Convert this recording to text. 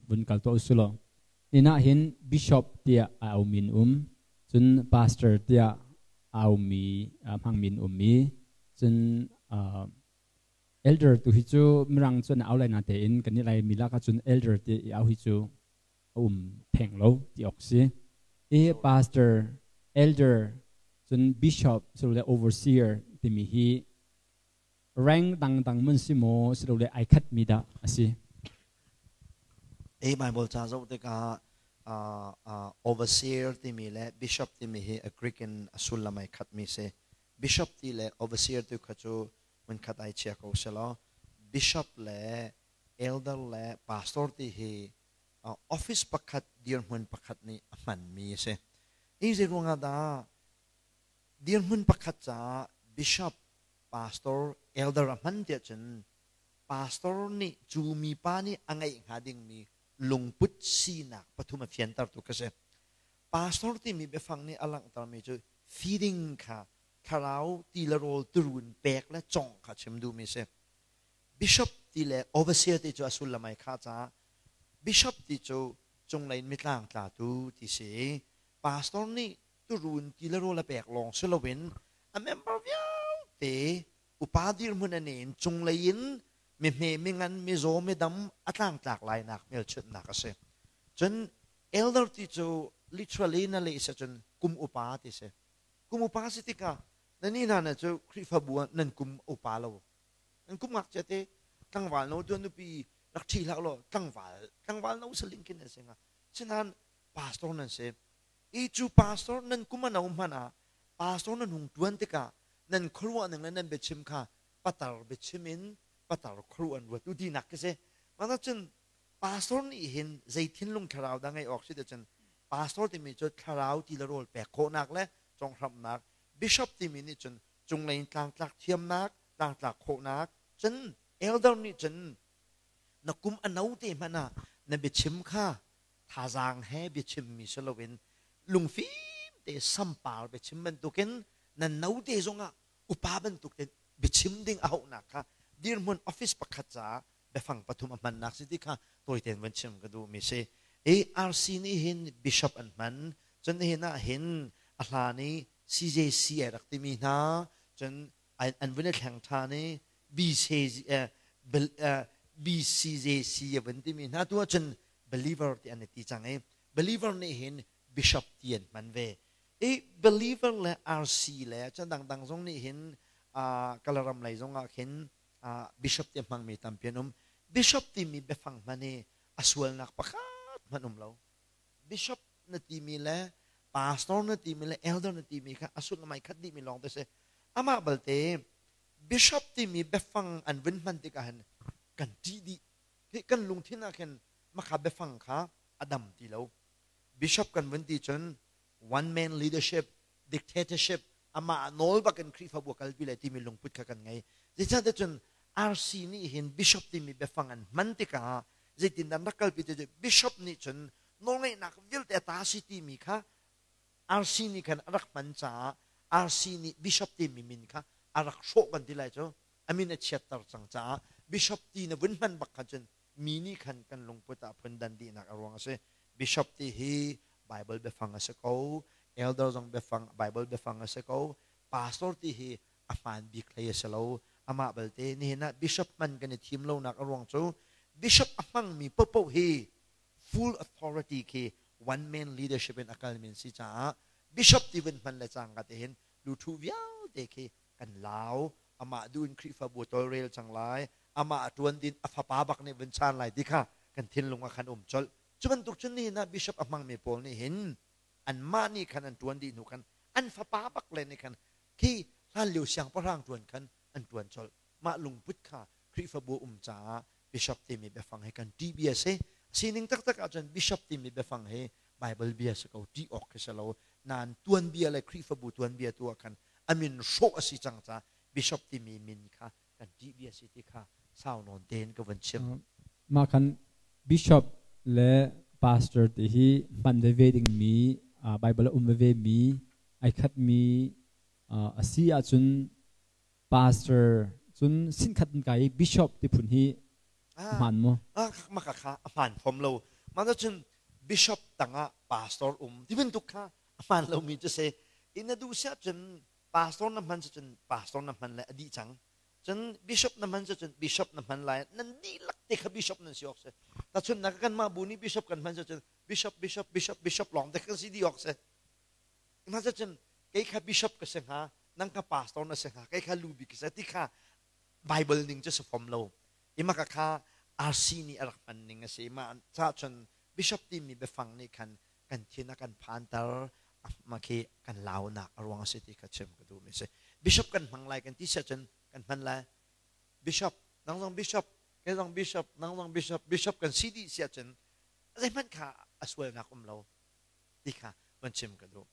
Vun kal tuah usih law. Inn ah hin bishop tiah a aumi an um, cun pastor tiah a aumi hmangmi an um i cun elder tu hi cu mirang cu an au lai natein kan nih Laimi lak ahcun elder ti i au hi cu a um theng lo ti awk si. I pastor, elder, cun bishop silole overseer timi hi rank dangdang mun si maw silole ai khatmi dah a si? Hi Bible ca zoh tikah overseer timi le bishop timi hi a Greek in a sullam ai khatmi si. Bishop ti le overseer tu kha cu hmunkhat ai chia ko selaw bishop le elder le pastor ti hi office pakhat dirhmun pakhat nih a hmanmi a si. Hi zei ruangah dah dirhmun pakhat caah bishop pastor, elder a hman tiah cun pastor nih cu mipa nih a ngeih hnga dingmi lungput sinak pathum a fiantertu ka si. Pastor timi biafang nih a langhtermi cu feeding kha thlarau ti le rawl turun pek le congh kha chim duhmi si. Bishop ti le overseer ti cu a sullam ai khah caah bishop ti cu cunglei in mitlang tlatu ti si i pastor nih turun ti le rawl a pek lawng si loin a member vialte upa dirhmun an in cunglei in mihme mingan mizaw midam a tlangtlak lainak hmelchunhnak a si. Cun elder ti cu literally na leh si cun kum upa ti si. Kum upa si tikah na ni hna na cu Khrihfabu ah nan kum upa lo. Nan kum ngakchia te tlangval no tuan nupi rak ṭhi hlah law tlangval tlangval no saling khin nan si hnga. Sinain pastor nan si. I cu pastor nan kum a no hmanh ah pastor nan hung ṭuan tikah nan khuaruah ning le nan biachim kha patar biachim in patar khuaruah an ruat u tinak khi si. Mah cun pastor nih hin zei thinlung thlarau dah ngeih awk si ti cun pastor timi cu thlarau ti le rawl pek khawhnak le conghramhnak, bishop timi nih cun cunglei in tlangtlak thiamnak, tlangtlak khawhnak, cun elder nih cun na kum a no te hmanh ah na biachim kha thazaang he biachimmi si loin lungfim te sampar biachim bantukin nan note zongah upa bantuk te biachim ding a hauhnak kha dirhmun office pakhat caah biafang pathum a hmannak si ti kha tawitein van chim ka duhmi si. ARC nih hin bishop an hman, cun nihin ah hin a hlan i CJC ai rak timi hna, cun an vun i thleng ṭhan i BCJC a vun timi hna tu ahcun believer ti an i ti cang i believer nih hin bishop ti an hman ve. I believer le RC le cun dangdang zong nih hin Kalaram lei zong ah khin bishop ti a hmangmi tampi an um. Bishop timi biafang hman hi a sualnak pakhat hmanh um lo. Bishop na timi le pastor na timi le elder na timi kha a sullam ai khat dihmi lawng te si. Amah balte bishop timi biafang an vun hman tikah hin kan ṭih dih. Hi kan lungthin ah khin makha biafang kha a dam ti lo. Bishop kan vun ti cun one man leadership, dictatorship, amah nawl bakin Khrihfabu a kalpi lai timi lungput kha kan ngei. Zeicahtiah cun RC nih hin bishop timi biafang an hman tikah zeitindah an rak kalpi ti cu bishop nih cun nawlngeihnak vialte a ta si timi kha RC nih khan a rak hman caah RC nih bishop timi min kha a rak hrawh kan ti lai cu a min a chiatter cang caah bishop ti na vun hman bak kha cun mi nih khan kan lungput ah phundan dihnak a ruang a si. Bishop ti hi Bible biafang a si ko, elder zong biafang Bible biafang a si ko, pastor ti hi a hmaan bik hlei a si lo. Amah balte nihin ah bishop hman kan i thim lonak a ruang cu bishop a hmangmi paohpaoh hi full authority khi one man leadership in a kalmi an si caah bishop ti vun hman le cangka te hin luthu vialte khi kan lau. Amah duh in Khrihfabu tawlrel cang lai, amah a ṭuan din a fapa bak nih vun chaan lai ti kha kan thinlung ah khan um colh. Cu bantuk cun nihin ah bishop a hmangmi pawl nih hin anmah nih khan an ṭuan dih hnu khan an fapa bak le nih khan khi hlanlio siangpahrang ṭuan khan an ṭuan colh. Mah lungput kha Khrihfabu um caah bishop timi biafang hi kan ṭih bia si. Sining taktak ahcun bishop timi biafang hi Bible bia si ko, ṭih awk khi si lo. Nain tuanbia le Khrihfabu tuanbia tu ah khan a min hrawh a si cang caah bishop timi min kha kan ṭih bia si ti kha sau nawn tein ka vun chim. Mah khan bishop le pastor ti hi hman veve dingmi Bible a um veve mi ai khatmi a si ahcun pastor cun sinkhat in kai bishop ti phun hi hmaan maw? Maka kha a hmaan fom lo. Mah cun bishop tangah pastor um ti bantuk kha a hmaan lomi cu si. In na duh siah cun pastor na hman cun pastor na hman le a dih cang. Cun bishop na hman cun bishop na hman lai. Nan dihlak te kha bishop nan si awk si. Tahchunhnak kanmah bu nih bishop kan hman cun bishop bishop bishop bishop lawng te kan si dih awk si. Mah cun kei kha bishop ka si hnga, nang kha pastor na si hnga, kei kha lu bik ka si ti kha Bible ning cu si fom lo. Ima ka kha RC nih a rak hman ning a si. Mah ca cun bishop timi biafang nih khan kan thin a kan phanter, mah khi kan launak a ruang a si ti kha chim ka duhmi a si. Bishop kan hmang lai kan ti siah cun kan hman lai. Bishop, nang zong bishop, kei zong bishop, nang zong bishop, bishop kan si dih siah cun zeihmanh kha a sualnak um lo ti kha van chim ka duh.